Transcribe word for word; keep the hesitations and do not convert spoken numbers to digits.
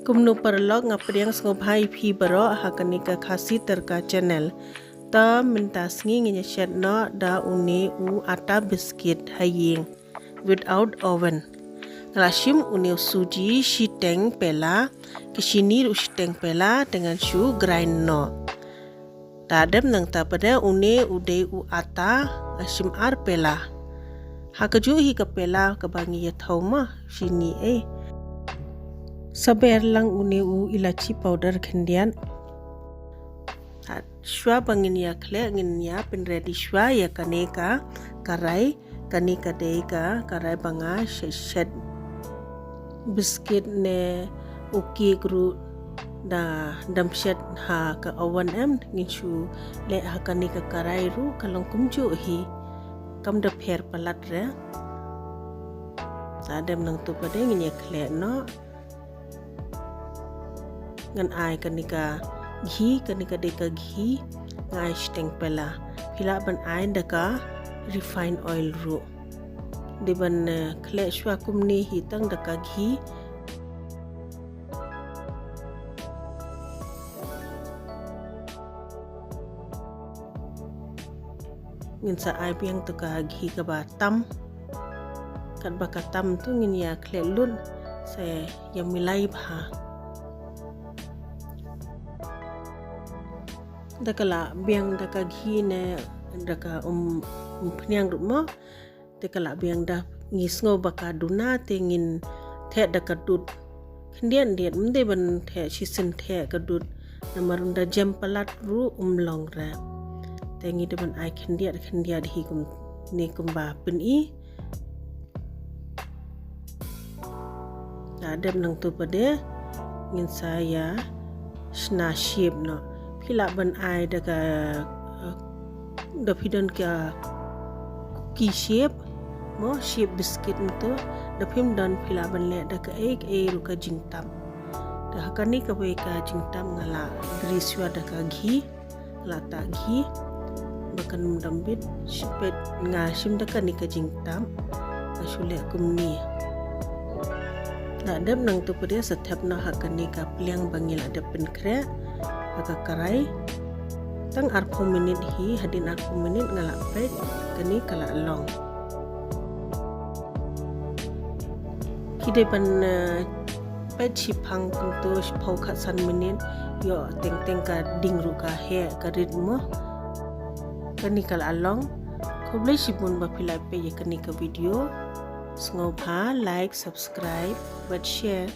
Kumno paralok, nga pdiang sngewbha ïa phi baroh ha kane ka Khasi Tadka channel. Ta mynta sngi ngin ïa shet noh da une u atta biscuit ha ïing without oven. Nga la shim une u suji shiteng pela, ka shini ruh shiteng pela, te ngan shu grind noh. Te dep nangta pat de une u dei u atta, nga shim ar pela. Ha kajuh hi ka pela kaba ngi ïa thaw ma shini ei. Sa ber lang une u elaichi powder khyndiat. Shuwa ba ngin ïa khleh ngin ïa pynready shuwa ïa kane ka karai, kane ka dei ka karai ba nga shet shet biscuit ne u cake ruh da dam shet ha ka oven, em ngin shu leh ha kane ka karai ruh ka long kumjuh hi, kam da pher palat re. Sa dep nangta pat de ngin ïa khleh noh. Ngan ai kane ka ghee, kane ka dei ka ghee, nga ai shiteng pela. Phi lah ban ai da ka refined oil ruh. Dei ban, eh, khleh shuwa kumne hi tang da ka ghee. Ngin sa ai biang tu ka ghee kaba tam. Katba ka tam tu ngin ïa khleh lut sa ïa milai bha. Da ka la biang da ka ghee ne da ka um, umphniang ruh mo. Te ka la biang da ngi sngew ba ka duna te ngin theh da ka dud. Khyndiat khyndiat, ym dei ban theh shisien theh ka dud. Namar ynda jem palat ruh um long re. Te ngi dei ban ai khyndiat khyndiat hi kumne kumba pyni. Te dep nangta pat de ngin sa ïa shna shape noh. Phi lah ban ai da ka, eh, da phi don ka cookie shape mo, shape biscuit mo tu. Da phim don phi lah ban leh da kaei kaei ruh ka jingtap. Te ha kane kawei ka jingtap nga la grease shuwa da ka ghee. Nga la tah ghee ba kan ym dam bit. Shipet nga shim da kane ka jingtap, nga shu leh kumne. Te dep nangta pat de sa thep noh ha kane ka pliang ba ngi la dep pynkhreh ha ka karai. Tang arphew minit hi, hadien arphew minit nga la peit, kane ka la long. Phi dei ban, eh, peit shiphang kumto shiphew khatsan minit, ïoh teng teng ka ding ruh ka heh ka rit mo. Kane ka la long. Khublei shibun ba phi la peit ïa kane ka video. Sngewbha like, subscribe bad share.